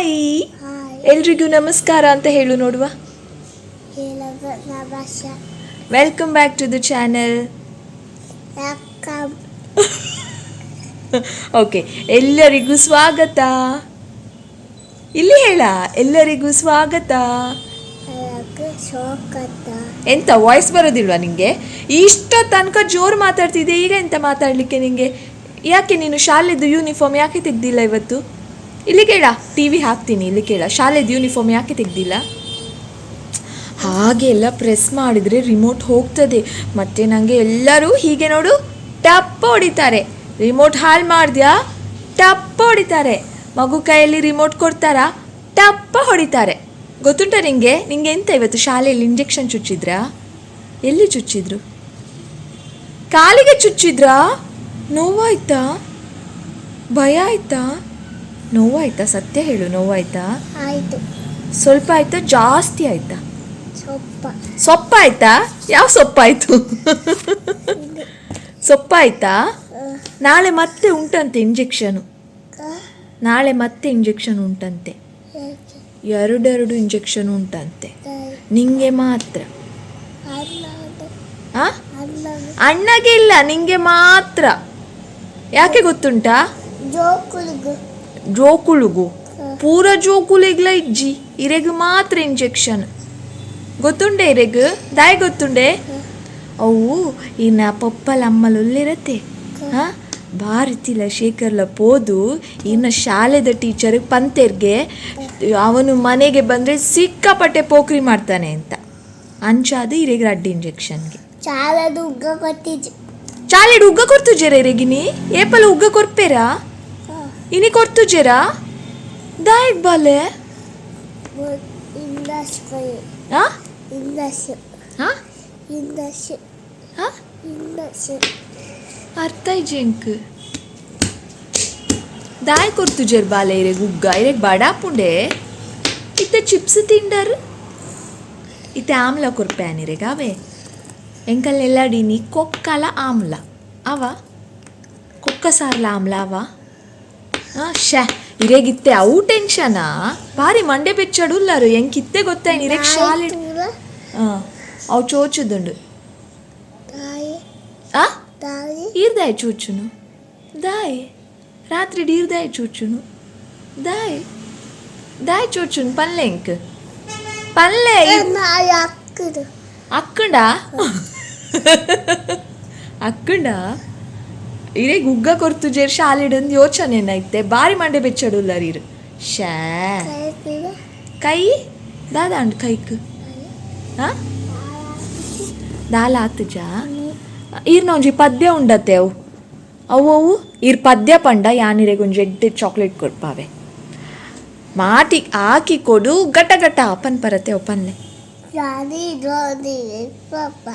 Hi. ಎಲ್ರಿಗೂ ನಮಸ್ಕಾರ ಅಂತ ಹೇಳು ನೋಡುವ. Welcome back to the channel. Okay, ಎಲ್ಲರಿಗೂ ಸ್ವಾಗತ. ಇಲ್ಲಿ ಹೇಳ, ಎಲ್ಲರಿಗೂ ಸ್ವಾಗತ. ಎಂತ ವಾಯ್ಸ್ ಬರೋದಿಲ್ವಾ ನಿಂಗೆ? ಇಷ್ಟೋ ತನಕ ಜೋರು ಮಾತಾಡ್ತಿದ್ದೆ, ಈಗ ಎಂತ ಮಾತಾಡಲಿಕ್ಕೆ ನಿಂಗೆ? ಯಾಕೆ ನೀನು ಶಾಲೆದು ಯೂನಿಫಾರ್ಮ್ ಯಾಕೆ ತೆಗ್ದಿಲ್ಲ ಇವತ್ತು? ಇಲ್ಲಿ ಕೇಳ, ಟಿ ವಿ ಹಾಕ್ತೀನಿ, ಇಲ್ಲಿ ಕೇಳ, ಶಾಲೆದು ಯೂನಿಫಾರ್ಮ್ ಯಾಕೆ ತೆಗ್ದಿಲ್ಲ? ಹಾಗೆ ಎಲ್ಲ ಪ್ರೆಸ್ ಮಾಡಿದರೆ ರಿಮೋಟ್ ಹೋಗ್ತದೆ. ಮತ್ತು ನನಗೆ ಎಲ್ಲರೂ ಹೀಗೆ ನೋಡು ಟಪ್ಪ ಹೊಡಿತಾರೆ. ರಿಮೋಟ್ ಹಾಳು ಮಾಡಿದ್ಯಾ, ಟಪ್ಪ ಹೊಡಿತಾರೆ. ಮಗು ಕೈಯಲ್ಲಿ ರಿಮೋಟ್ ಕೊಡ್ತಾರಾ, ಟಪ್ಪ ಹೊಡಿತಾರೆ. ಗೊತ್ತುಂಟ ನಿಂಗೆ? ನಿಂಗೆ ಎಂತ ಇವತ್ತು ಶಾಲೆಯಲ್ಲಿ ಇಂಜೆಕ್ಷನ್ ಚುಚ್ಚಿದ್ರಾ? ಎಲ್ಲಿ ಚುಚ್ಚಿದ್ರು? ಕಾಲಿಗೆ ಚುಚ್ಚಿದ್ರಾ? ನೋವಾಯ್ತಾ? ಭಯ ಆಯ್ತಾ? ನೋವಾಯ್ತಾ? ಸತ್ಯ ಹೇಳು, ನೋವಾಯ್ತಾ? ಆಯ್ತು. ಸ್ವಲ್ಪ ಆಯ್ತಾ, ಜಾಸ್ತಿ ಆಯ್ತಾ? ಸೊಪ್ಪ. ಸೊಪ್ಪಾಯ್ತಾ? ಯಾವ ಸೊಪ್ಪಾಯ್ತು? ಸೊಪ್ಪಾಯ್ತಾ? ನಾಳೆ ಮತ್ತೆ ಉಂಟಂತೆ ಇಂಜೆಕ್ಷನು. ನಾಳೆ ಮತ್ತೆ ಇಂಜೆಕ್ಷನ್ ಉಂಟಂತೆ. ಎರಡೆರಡು ಇಂಜೆಕ್ಷನ್ ಉಂಟಂತೆ, ನಿಂಗೆ ಮಾತ್ರ. ಅಣ್ಣಗೆ ಇಲ್ಲ, ನಿಂಗೆ ಮಾತ್ರ. ಯಾಕೆ ಗೊತ್ತುಂಟಾ? ಜೋಕುಳುಗು ಪೂರ ಜೋಕುಲಿಗ್ಲ ಇಜ್ಜಿ, ಇರೆಗ್ ಮಾತ್ರ ಇಂಜೆಕ್ಷನ್. ಗೊತ್ತುಂಡೆ ಇರೆಗ್? ದಾಯ್ ಗೊತ್ತುಂಡೆ? ಅವು ಇನ್ನ ಪಪ್ಪಲ ಅಮ್ಮಲೊಲ್ಲಿರತ್ತೆ. ಹಾಂ, ಭಾರತಿಲ ಶೇಖರ್ಲ ಪೋದು ಇನ್ನು ಶಾಲೆದ ಟೀಚರ್ ಪಂತೆರ್ಗೆ ಅವನು ಮನೆಗೆ ಬಂದರೆ ಸಿಕ್ಕಾಪಟ್ಟೆ ಪೋಖ್ರಿ ಮಾಡ್ತಾನೆ ಅಂತ. ಅಂಚಾದ ಇರೆಗ್ ರಡ್ಡ್ ಇಂಜೆಕ್ಷನ್ಗೆ. ಚಾಲೆಡ್ ಉಗ್ಗ ಕೊರ್ತುಜೆರ ಇರೆಗಿನಿ? ಏಪಲ ಉಗ್ಗ ಕೊರ್ಪೇರಾ? ಇನಿ ಕೊರ್ತುಜೆರಾ? ದಾಯೆಗ್ ಬಾಲೆ? ಅರ್ಥ ಇಜ್ಜಿ ಎಂಕ್. ದಾಯ್ ಕೊರ್ತುಜೆರ್ ಬಾಲೆ ಇರೆಗ್ ಉಗ್ಗ? ಇರೆಗ್ ಬಡಾಪುಂಡೆ. ಇತ್ತೆ ಚಿಪ್ಸ್ ತಿಂಡರ್, ಇತ್ತೆ ಆಮ್ಲ ಕೊರ್ಪೆ ಇರೆಗ್ ಅವೇ. ಎಂಕಲ್ನೆಲ್ಲಡಿನಿ ಕೊಕ್ಕಲ ಆಮ್ಲ ಅವ, ಕೊಕ್ಕ ಸಾರ್ಲ ಆಮ್ಲ ಅವ. ಶ್ಯಾ, ಇರೆಗಿತ್ತೆ ಅವು ಟೆನ್ಷನಾ? ಬಾರಿ ಮಂಡೆ ಬೆಚ್ಚಡು ಉಲ್ಲಾರು. ಎಂಕಿತ್ತೆ ಗೊತ್ತಾಯ್ನು ಇರೆಗ್ ಶಾಲೆ. ಹಾಂ, ಅವು ಚೋಚುದುಂಡು. ಆ ಈರ್ದಾಯ್ ಚೂಚುನು? ದಾಯ್ ರಾತ್ರಿ ಈರ್ದಾಯ್ ಚೂಚುನು? ದಾಯ್ ದಾಯ್ ಚೂಚುನು? ಪಲ್ಲೆ ಎಂಕ್ ಪಲ್ಲೆ. ಅಕ್ಕಂಡ ಅಕ್ಕಂಡ ಇರೆಗ್ ಉಗ್ಗ ಕೊರ್ತುಜೆರ್ ಶಾಲೆಡೊಂದು ಯೋಚನೆ ಐತೆ. ಬಾರಿ ಮಂಡೆ ಬೆಚ್ಚಡುಲ್ಲಾರು ಇರು. ಶ್ಯಾ, ಕೈ ದಾದ ಕೈಕ್? ಹಾಂ, ದಾಲ ಆತುಜಾ? ಈರ್ನ ಒಂಜಿ ಪದ್ಯ ಉಂಡತೆ ಅವು. ಅವು ಅವು ಈರ್ ಪದ್ಯ ಪಂಡ ಯಾನಿರೆಗ್ ಒಂಜಿ ಎಡ್ಡೆ ಚಾಕ್ಲೇಟ್ ಕೊಡ್ಪಾವೆ. ಮಾಟಿ ಆಕಿ ಕೊಡು ಗಟ ಗಟ ಪನ್ ಪರತೆ ಅವು ಪನ್ಲೆ. ಜಾನಿ ಜಾನಿ ಪಪ್ಪ,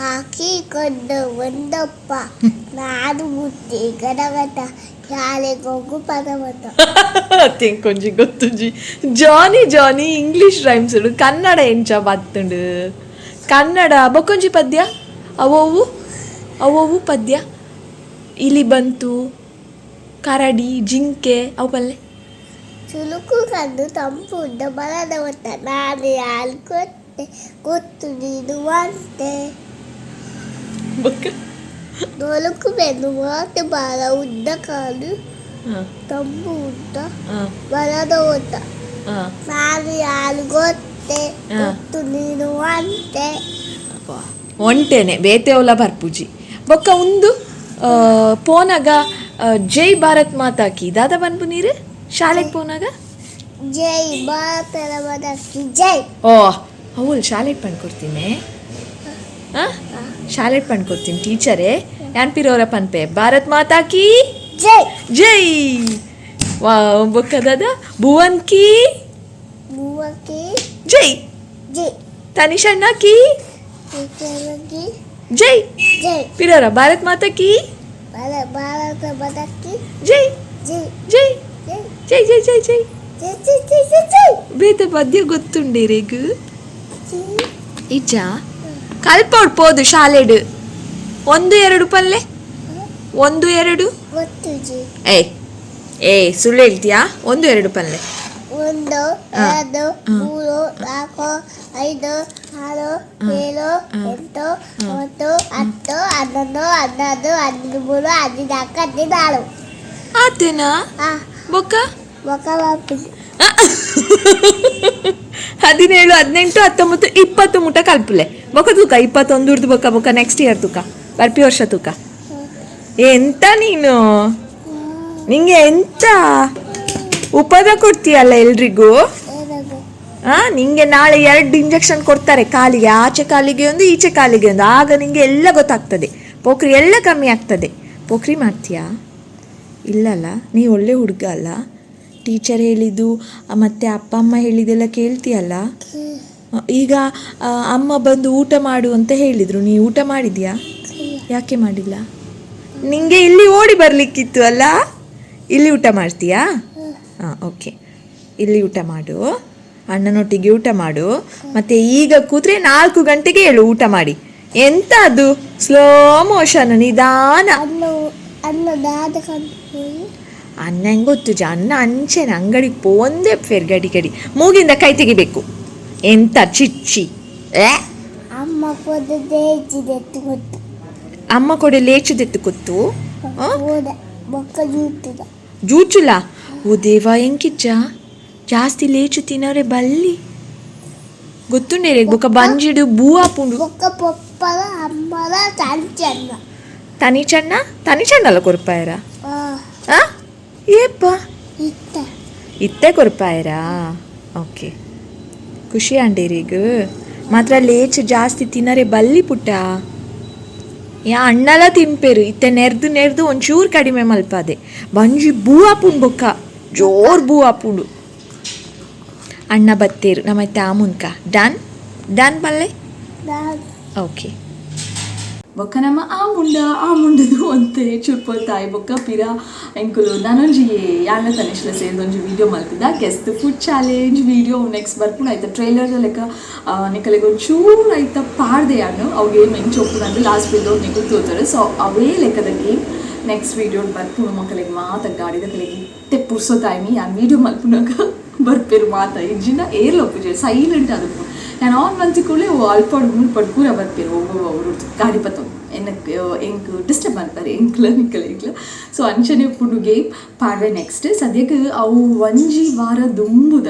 ಹಾಕಿ ಕೊಂಡು ಒಂದಪ್ಪ, ನಾನು ಬುದ್ಧಿ ಗಡಗಟ, ಶಾಲೆಗೆ ಹೋಗು ಪದವತ. ಒಂಜಿ ಗೊತ್ತುಂಜಿ ಜಾನಿ ಜಾನಿ ಇಂಗ್ಲೀಷ್ ರೈಮ್ಸ್. ಕನ್ನಡ ಎಂಚ ಬತ್ತುಂಡು ಕನ್ನಡ? ಬೊಕ್ಕೊಂಜಿ ಪದ್ಯ ಅವವು ಅವವು ಪದ್ಯ. ಇಲಿ ಬಂತು, ಕರಡಿ, ಜಿಂಕೆ, ಅವು ಪಲ್ಲೆ. ಚುಲುಕು ಕಂದು ತಂಪು ಉದ್ದ ಬಲದ ಒತ್ತ, ನಾನು ಯಾರು ಗೊತ್ತೆ ಗೊತ್ತು ನೀನು ಅಂತೆ. ಡೊಲುಕು ಬೆನ್ನು ಮಾತು ಬಾಲ ಉದ್ದ ಕಾಲು ತಂಪು ಉದ್ದ ಬಲದ ಒತ್ತ, ನಾನು ಯಾರು ಗೊತ್ತೆ ಗೊತ್ತು ನೀನು ಅಂತೆ. ಒಂಟೆನೆ ಬೇತೆ ಒಲ ಬರ್ಪುಜಿ. ಬೊಕ್ಕ ಉಂದು ಪೋನಾಗ ಜೈ ಭಾರತ್ ಮಾತಾಕಿ ದಾದ ಪನ್ಪು ನೀರು ಶಾಲೆಗೆ ಪೋನಾಗ? ಜೈ ಭಾರತ ಮಾತಾಕಿ ಜೈ. ಓ, ಅವಳು ಶಾಲೆಗೆ ಪಣ್ ಕೊಡ್ತೀನಿ. ಹಾಂ, ಶಾಲೆಗೆ ಪಣ್ ಕೊಡ್ತೀನಿ ಟೀಚರೇ. ಯಾನ್ ಪಿರೋರ ಪನ್ಪೆ ಭಾರತ್ ಮಾತಾಕಿ ಜೈ. ಜೈ. ವಾ, ಬೊಕ್ಕ ದಾದ? ಭುವನ್ ಕಿ ಭುವನ್ ಜೈ. ಜೈ. ತನಿಷಣ್ಣ ಕಿ ಜೈ. ಜೈ. ಪಿರೋರ ಭಾರತ್ ಮಾತಾ ಕಿ ಭಾರತ ಮಾತಾ ಕಿ ಜೈ. ಜೈ. ಜೈ. ಜೈ. ಜೈ ಜೈ ಜೈ ಜೈ. ಜೈ ಜೈ ಜೈ ಜೈ. ಬೇತೆ ಪದ್ಯ ಗೊತ್ತುಂಡೆ ರೇಗ್? ಇಜ್ಜಾ? ಕಲ್ಪೋಡ್ ಪೋದು ಶಾಲೆಡ್ ಒಂದು ಎರಡು ಪಲ್ಲೆ, ಒಂದು ಎರಡು. ಗೊತ್ತುಜಿ. ಏಯ್ ಏಯ್, ಸುಳ್ಳು ಹೇಳ್ತೀಯಾ? ಒಂದು ಎರಡು ಪಲ್ಲೆ. ಒಂದು, ಎರಡು, ಮೂರು, ನಾಲ್ಕು, ಐದು, ಆರು, ಏಳು, ಎಂಟು, ಒಂಬತ್ತು, 10, 11, 12, 13, 14, 16. ಆತೇನಾ? ಆ. ಬೊಕ್ಕ? ಮೊಕ ಮಾಡ್ತೀನಿ. 17, 18, 19, 20 ಮುಟ ಕಲ್ಪುಲೆ. ಬೊಕ ತೂಕ, 21ರ್ದು ಬೊಕ ಬೊಕ ನೆಕ್ಸ್ಟ್ ಇಯರ್ ತೂಕ, ಬರ್ಪಿ ವರ್ಷ ತೂಕ. ಎಂತ ನೀನು, ನಿಂಗೆ ಎಂತ ಉಪದ್ರ ಕೊಡ್ತೀಯಲ್ಲ ಎಲ್ರಿಗೂ? ಏನದು? ಆ, ನಿಂಗೆ ನಾಳೆ ಎರಡು ಇಂಜೆಕ್ಷನ್ ಕೊಡ್ತಾರೆ ಕಾಲಿಗೆ, ಆಚೆ ಕಾಲಿಗೆ ಒಂದು, ಈಚೆ ಕಾಲಿಗೆ ಒಂದು. ಆಗ ನಿಂಗೆ ಎಲ್ಲ ಗೊತ್ತಾಗ್ತದೆ, ಪೋಖ್ರಿ ಎಲ್ಲ ಕಮ್ಮಿ ಆಗ್ತದೆ. ಪೋಖ್ರಿ ಮಾಡ್ತೀಯಾ? ಇಲ್ಲಲ್ಲ, ನೀ ಒಳ್ಳೆ ಹುಡುಗ ಅಲ್ಲ? ಟೀಚರ್ ಹೇಳಿದ್ದು ಮತ್ತೆ ಅಪ್ಪ ಅಮ್ಮ ಹೇಳಿದ್ದೆಲ್ಲ ಕೇಳ್ತೀಯಲ್ಲ? ಈಗ ಅಮ್ಮ ಬಂದು ಊಟ ಮಾಡು ಅಂತ ಹೇಳಿದರು, ನೀ ಊಟ ಮಾಡಿದ್ಯಾ? ಯಾಕೆ ಮಾಡಿಲ್ಲ? ನಿಂಗೆ ಇಲ್ಲಿ ಓಡಿ ಬರಲಿಕ್ಕಿತ್ತು ಅಲ್ಲ? ಇಲ್ಲಿ ಊಟ ಮಾಡ್ತೀಯಾ? ಹಾಂ, ಓಕೆ, ಇಲ್ಲಿ ಊಟ ಮಾಡು, ಅಣ್ಣನೊಟ್ಟಿಗೆ ಊಟ ಮಾಡು. ಮತ್ತೆ ಈಗ ಕೂತ್ರೆ 4 ಗಂಟೆಗೆ ಹೇಳು ಊಟ ಮಾಡಿ. ಎಂತ ಅದು ಸ್ಲೋ ಮೋಷನ್, ನಿಧಾನ. ಅನ್ನ ಅನ್ನ ದಾದ ಕಂಡು. ಅನ್ನ ಹೆಂಗೆ ಗೊತ್ತು ಜ, ಅನ್ನ ಅಂಚೆನ ಅಂಗಡಿಗೆ ಪೋಂದೆ ಫೇರ್ ಗಡಿ ಗಡಿ ಮೂಗಿಂದ ಕೈ ತೆಗಿಬೇಕು. ಎಂತ ಚಿಚ್ಚಿ ಏ. ಅಮ್ಮ ಕೊಡದೆ ಗೊತ್ತು. ಅಮ್ಮ ಕೊಡೆ ಲೇಚುದೆತ್ತು ಗೊತ್ತು. ಹೋದ ಬೊಕ್ಕ ಜೂಟಿದ. ಜೂಚುಲ? ಓ ದೇವ, ಎಂಕಿಚ್ಚ ಜಾಸ್ತಿ ಲೇಚು ತಿನ್ನೋರೆ ಬಲ್ಲಿ ಗೊತ್ತುಂಡೇರೆ, ಬೊಕ ಬಂಜಿಡು ಬೂ ಆಪುಂಡು. ಬೊಕ್ಕ ಪೊಪ್ಪದ ಅಮ್ಮದ ತಂಚನ್ನ. ತನಿ ಚಣ್ಣ, ತನಿ ಚಣ್ಣಲ್ಲ ಕೊರ್ಪಾಯರ? ಆ, ಏಪ್ಪ? ಇತ್ತ. ಇತ್ತೆ ಕೊರ್ಪಾಯರಾ? ಓಕೆ, ಖುಷಿ ಆಂಡೇರಿಗ ಮಾತ್ರ. ಲೇಚು ಜಾಸ್ತಿ ತಿನ್ನರೆ ಬಲ್ಲಿ ಪುಟ್ಟ. ಯಾ ಅಣ್ಣಲ ತಿನ್ಪೇರು, ಇತ್ತೆ ನೆರ್ದು ನೆರ್ದು ಒಂಚೂರು ಕಡಿಮೆ ಮಲ್ಪಾದೆ. ಬಂಜಿ ಬೂ ಆಪುಂಡು, ಬೊಕ್ಕ ಜೋರ್ ಬೂ ಆಪುಂಡು. ಅಣ್ಣ ಬತ್ತೇರು ನಮ್ಮ ಆಮುನ್ಕ. ಡನ್ ಡನ್ ಬಲ್ಲೆ. ನಾನು. ಓಕೆ, ಬೊಕ್ಕ ನಮ್ಮ ಆ ಮುಂಡ, ಆ ಮುಂಡದು ಒಂತೆ ಚುರ್ಪೊಲ್ ತಾಯಿ. ಬೊಕ್ಕ ಪಿರ ಎಂಕುಲು ನಾನೊಂಜಿ ಯಾನ ತನಿಷ್ಲ ಸೇರಿದೊಂಜಿ video ಮಲ್ತಿದ್ದ, guess the food challenge video next ಬರ್ಪುಂಡು. ಆಯ್ತ ಟ್ರೈಲರ್ ಲೆಕ್ಕ ನಿಕಲೆಗ್ ಒಂಚೂರು ಐತ ಪಾಡ್ದೆ ಯಾನು. ಅವು ಗೇಮ್ ಎಂಚ ಉಪ್ಪುಂಡು ಲಾಸ್ಟ್ ವಿಡಿಯೋ ನಿಕುಲು ತೂತರು. ಸೊ ಅವೇ ಲೆಕ್ಕದ ಗೇಮ್ ನೆಕ್ಸ್ಟ್ ವೀಡಿಯೋ ಬರ್ಪುಂಡು. ಮಕ್ಕಳಿಗೆ ಮಾತ ಗಾಡಿದ ಕಲೆಗೆ ಇತ್ತೆ ಪುರ್ಸೊತಾಯ್ಮಿ ಯಾನ್ ವೀಡಿಯೋ ಮಲ್ಪುನಾಗ ಬರ್ಪೇರು ಮಾತ. ಇಜ್ಜಿನ ಏರ್ಲ ಒಪ್ಪುಜೆ, ಸೈಲೆಂಟ್ ಅದು. ನಾನು ಆನ್ ಮಲ್ತಿ ಕೂಡಲೇ ಅಲ್ಪಡ್ ಮುಲ್ಪಡ್ ಪೂರ ಬರ್ಪೇರು ಒಬ್ಬೊಬ್ಬ ಅವರು ಗಾಡಿ ಪತ್ತೊಂದು ಎನ್ನಕ್ ಎಂಕ್ ಡಿಸ್ಟರ್ಬ್ ಮಾಡ್ತಾರೆ ಎಂಕ್ಲ ನಿಕ್ಕಲ ಎಂಕ್ಲ. ಸೊ ಅಂಚನೆ ಉಪ್ಪುಂಡು ಗೇಮ್ ಪಾಡ್ವೆ ನೆಕ್ಸ್ಟ್. ಸದ್ಯಕ್ಕೆ ಅವು ಒಂಜಿ ವಾರ ದುಂಬುದ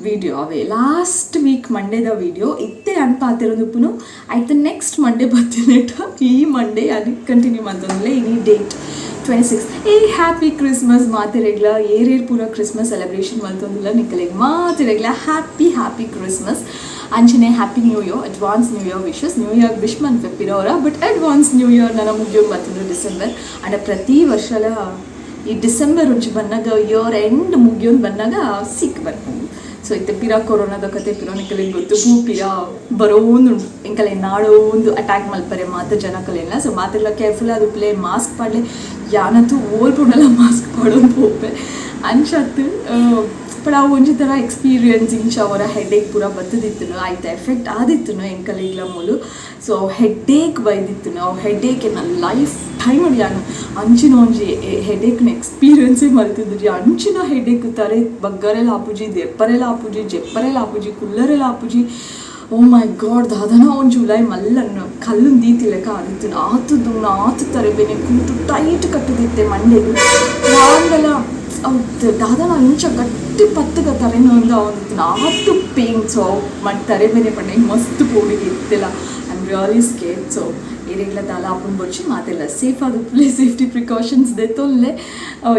ವೀಡಿಯೋ ಅವೇ, ಲಾಸ್ಟ್ ವೀಕ್ ಮಂಡೇದ ವೀಡಿಯೋ. ಇತ್ತೆ ಅನ್ಪ ಆತಿರೋದು ಆಯ್ತು. ನೆಕ್ಸ್ಟ್ ಮಂಡೇ ಬತ್ತಿನೇಟ ಈ ಮಂಡೇ ಅದು ಕಂಟಿನ್ಯೂ ಮಂತೊಂದುಲ್ಲೆ. ಇನಿ ಡೇಟ್ 26. ಏ, ಹ್ಯಾಪಿ ಕ್ರಿಸ್ಮಸ್ ಮಾತೆರೆಗ್ಲ. ಏರೇರ್ ಪೂರ ಕ್ರಿಸ್ಮಸ್ ಸೆಲೆಬ್ರೇಷನ್ ಮಲ್ತೊಂದುಲ್ಲ, ನಿಕ್ಕಲೆಗ್ ಮಾತೆರೆಗ್ಲ ಹ್ಯಾಪಿ ಹ್ಯಾಪಿ ಕ್ರಿಸ್ಮಸ್. ಅಂಚನೆ happy new year, advance new year wishes. New year wish ಮನ್ಪೆ ಪಿರೋರ, but advance new year. ನನ್ನ ಮುಗಿಯೋಗಿ ಬರ್ತದೆ ಡಿಸೆಂಬರ್. ಅಂಡ ಪ್ರತಿ ವರ್ಷಲ ಈ ಡಿಸೆಂಬರ್ ಒಂಜಿ ಬನ್ನಾಗ, ಇಯರ್ ಎಂಡ್ ಮುಗಿಯೋನ್ ಬನ್ನಾಗ ಸಿಕ್ ಬರ್ಪುಂಡು. ಸೊ ಇತ್ತೆ ಪಿರ ಕೊರೋನಾದ ಕತೆ ಪಿರ ನಿಕಲೆಗ್ ಗೊತ್ತು. ಪೂ ಪಿರ ಬರೋಂದುಂಡು. ಎಂಕಲೆ ನಾಡೋ ಒಂದು ಅಟ್ಯಾಕ್ ಮಲ್ಪರೆ ಮಾತ ಜನಕಲೆಲ್ಲ. ಸೊ ಮಾತೆಲ್ಲ ಕೇರ್ಫುಲ್ ಅದು ಪ್ಲೇ, ಮಾಸ್ಕ್ ಪಾಡ್ಲೆ. ಯಾನಂತೂ ಓಲ್ಪುಂಡಲ ಮಾಸ್ಕ್ ಪಾಡೋದು ಪೋಪೆ ಅಂಚತ್ತು. ಬಟ್ ಅವು ಒಂಜಿ ಥರ ಎಕ್ಸ್ಪೀರಿಯನ್ಸ್ ಇಂಚ ಅವರ ಹೆಡೇಕ್ ಪೂರ ಬತ್ತದಿತ್ತು, ಆಯ್ತು ಎಫೆಕ್ಟ್ ಆದಿತ್ತು ಎಂಕಲೆಗ್ಲ ಮೂಲು. ಸೊ ಹೆಡೇಕ್ ಬೈದಿತ್ತು. ಅವು ಹೆಡೇಕ್ ಎನ್ನ ಲೈಫ್ ಟೈಮ್ ಯಾನು ಅಂಚಿನ ಒಂಜಿ ಹೆಡೇಕ್ನ ಎಕ್ಸ್ಪೀರಿಯನ್ಸೇ ಮಲ್ತಿದ್ರಿ. ಅಂಚಿನ ಹೆಡೇಕ್, ತರೆ ಬಗ್ಗರೆಲ್ಲ ಆಪುಜಿ, ದೆಪ್ಪರೆಲ್ಲ ಆಪುಜಿ, ಜೆಪ್ಪರೆಲ್ಲ ಆಪುಜಿ, ಕುಲ್ಲರೆಲ್ಲ ಆಪುಜಿ. ಓ ಮೈ ಗಾಡ್, ದಾದನ ಒಂಜಿ ಉಲಾಯಿ ಮಲ್ಲನ್ನು ಕಲ್ಲುನ್ ದೀತಿ ಲೆಕ್ಕ ಆದಿತ್ತು. ಆತುದು ಆತು ತರೆ ಬೇನೆ ಕೂತು ಟೈಟ್ ಕಟ್ಟುದಿತ್ತೆ ಮಂಡೆಗ್. ಆಂಡಲ ಅವು ದಾದನ ಅಂಚ ಗಟ್ಟಿ ಪತ್ತುಗ ತಲೆನೋ ಒಂದು ಅವನಿತ್ತು, ಆತು ಪೇನ್. ಸೊ ಅವು ತರೆ ಬೇನೆ ಪಂಡ ಮಸ್ತ್ ಪೋಡಿಗೆ ಇತ್ತೆಲ್ಲ. I am really scared. So ಏರೆಗ್ಲ ದಾಲ ಆಪುಂಡು ಬೊರ್ಚಿ, ಮಾತೆಲ್ಲ ಸೇಫ್ ಆದುಪ್ಪುಲೆ, ಸೇಫ್ಟಿ ಪ್ರಿಕಾಷನ್ಸ್ ದೆತ್ತೊಲ್ಲೆ.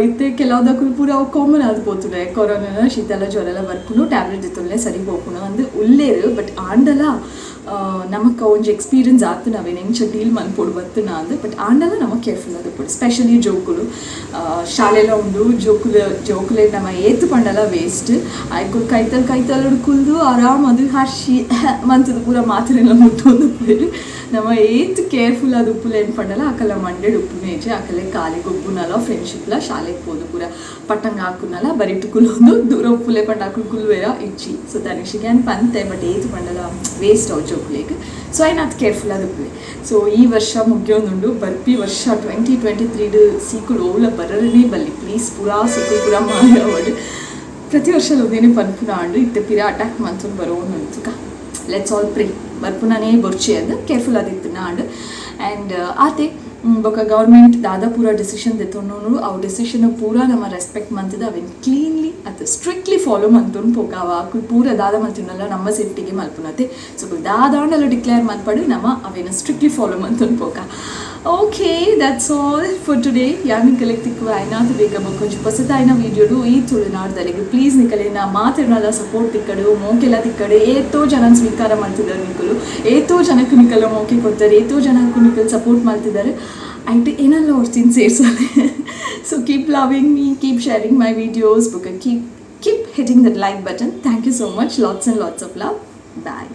ಇತ್ತೆ ಕೆಲವುದಕ್ಕೂ ಪೂರ ಅವು ಕಾಮನ್ ಆದ್ ಪೋತುಂಡು. ಕೊರೋನಾ ಶೀತಲ ಜ್ವರ ಎಲ್ಲ ಬರ್ಪುಂಡು, ಟ್ಯಾಬ್ಲೆಟ್ ದೆತ್ತೊಲ್ಲೆ ಸರಿ ಪೋಪುಂಡು ಅಂದ್ ಉಲ್ಲೇರು. ಬಟ್ ಆಂಡಲ ನಮಕ್ ಒಂಜಿ ಎಕ್ಸ್ಪೀರಿಯನ್ಸ್ ಆತು, ನಾವೇನು ಎಂಚ ಡೀಲ್ ಮನ್ಪೊಡು ಬತ್ತುನ ಅಂದ್. ಬಟ್ ಆಂಡಲ ನಮಕ್ ಕೇರ್ಫುಲ್ ಆದುಪ್ಪೊಡು, ಸ್ಪೆಷಲಿ ಜೋಕುಲು. ಶಾಲೆಲ ಉಂಡು ಜೋಕುಲು. ಜೋಕುಲೆ ನಮ ಏತ್ ಪಂಡಲ ವೇಸ್ಟ್. ಐಕುಲು ಕೈತಲ್ ಕೈತಲ್ ಕುಲ್ದು ಆರಾಮ್ ಅದು ಹರ್ಷಿ ಮಂತದ ಪೂರ ಮಾತ್ರೆಲ್ಲ ಮುಟ್ಟೊಂದು ಉಪ್ಪುವೆರ್. ನಮ ಏತ್ ಕೇರ್ಫುಲ್ ಆದ್ ಉಪ್ಪುಲೆ ಪಂಡಲ ಅಕಲ ಮಂಡೆಡ್ ಉಪ್ಪುನೇಜೆ. ಅಕಲೆ ಕಾಲಿ ಗೊಬ್ಬುನಲ, ಫ್ರೆಂಡ್ಶಿಪ್ಲ, ಶಾಲೆಗೆ ಪೋದು ಪೂರ ಪಟ್ಟಂಗ ಹಾಕುನಲ, ಬರಿಟು ಕುಲ್ಲೊಂದು ದೂರ ಉಪ್ಪುಲೆ ಪಂಡ ಅಕುಲು ಕುಲ್ವೇರ ಇಜ್ಜಿ. ಸೊ ತನಿಷಿಗೆ ಅನ್ ಪಂತೆ, ಬಟ್ ಏತ್ ಪಂಡಲ ವೇಸ್ಟ್ ಅವು ಜೋಕುಲೆಗ್. ಸೊ ಐನಾತ್ ಕೇರ್ಫುಲ್ ಆದ್ ಉಪ್ಪುಲೆ. ಸೊ ಈ ವರ್ಷ ಮುಗಿಯೋದುಂಡು. ಬರ್ಪಿ ವರ್ಷ 2023 ಸೀಕುಲು ಓಲ ಬರನೇ ಬಲ್ಲಿ, ಪ್ಲೀಸ್. ಪೂರಾ ಸೀಕುಲು ಪೂರಾ ಮಾಯ ಆವಡ್. ಪ್ರತಿ ವರ್ಷ ಉಂದೆನೆ ಪನ್ಪುನ ಆಂಡ್. ಇತ್ತೆ ಪಿರ ಅಟ್ಯಾಕ್ ಮನ್ಸೊಂದು ಬರೋನು. ತುಕ, let's all pray ಬರ್ಪುನನೇ ಬೊರ್ಚಿ ಅಂದ್. Careful ಆದಿತ್ತಿನ and. ಆ್ಯಂಡ್ ಆತೆ. ಬೊಕ ಗೌರ್ಮೆಂಟ್ ದಾದ ಪೂರ ಡಿಸಿಷನ್ ದೆತೊನ್ನೋನು, ಅವು ಡಿಸಿಷನ್ ಪೂರ ನಮ ರೆಸ್ಪೆಕ್ಟ್ ಮಂತುದು, ಅವೆನ್ ಕ್ಲೀನ್ಲಿ ಅತ್ ಸ್ಟ್ರಿಕ್ಟ್ಲಿ ಫಾಲೋ ಮಂತೊಂದು ಪೋಕ. ಅವ ಅಕುಲು ಪೂರ ದಾದ ಮಲ್ತಿನಲ್ಲ, ನಮ್ಮ ಸೇಫ್ಟಿಗೆ ಮಲ್ಪುನತೆ. ಸೊ ದಾದಾಂಡಲ ಡಿಕ್ಲೇರ್ ಮನ್ಪಡು, ನಮ ಅವೆನ್ ಸ್ಟ್ರಿಕ್ಟ್ಲಿ ಫಾಲೋ ಮಂತೊಂದು ಪೋಕ. Okay, that's all for today. ಯಾನ್ ನಿಕಲೆಗ್ ತಿಕ್ಕುವ ಆಯ್ನಾತ್ ಬೇಗ ಬೊಕ್ಕೊಂಜಿ ಪೊಸತಾಯಿನ ವೀಡಿಯೋಡು. ಈ ತುಳುನಾಡ್ದಲೆಗ್ ಪ್ಲೀಸ್ ನಿಕಲೆನ ಮಾತೆರ್ನಲ ಸಪೋರ್ಟ್ ತಿಕ್ಕಡು, ಮೋಕೆಲ ತಿಕ್ಕಡು. ಏತೋ ಜನ ಸ್ವೀಕಾರ ಮಾಡ್ತಿದ್ದಾರೆ ನಿಕುಲು, ಏತೋ ಜನಕ್ಕೆ ನಿಕಲ ಮೋಕೆ ಕೊಡ್ತಾರೆ, ಏತೋ ಜನಕ್ಕೂ ನಿಕಲ್ ಸಪೋರ್ಟ್ ಮಾಡ್ತಿದ್ದಾರೆ. ಐಟ್ ಏನಲ್ಲ ಹೊರ್ಚಿನ ಸೇರ್ಸಲೆ. So keep loving me, keep sharing my videos, ಬೊಕ keep hitting that like button. Thank you so much. Lots and lots of love. Bye.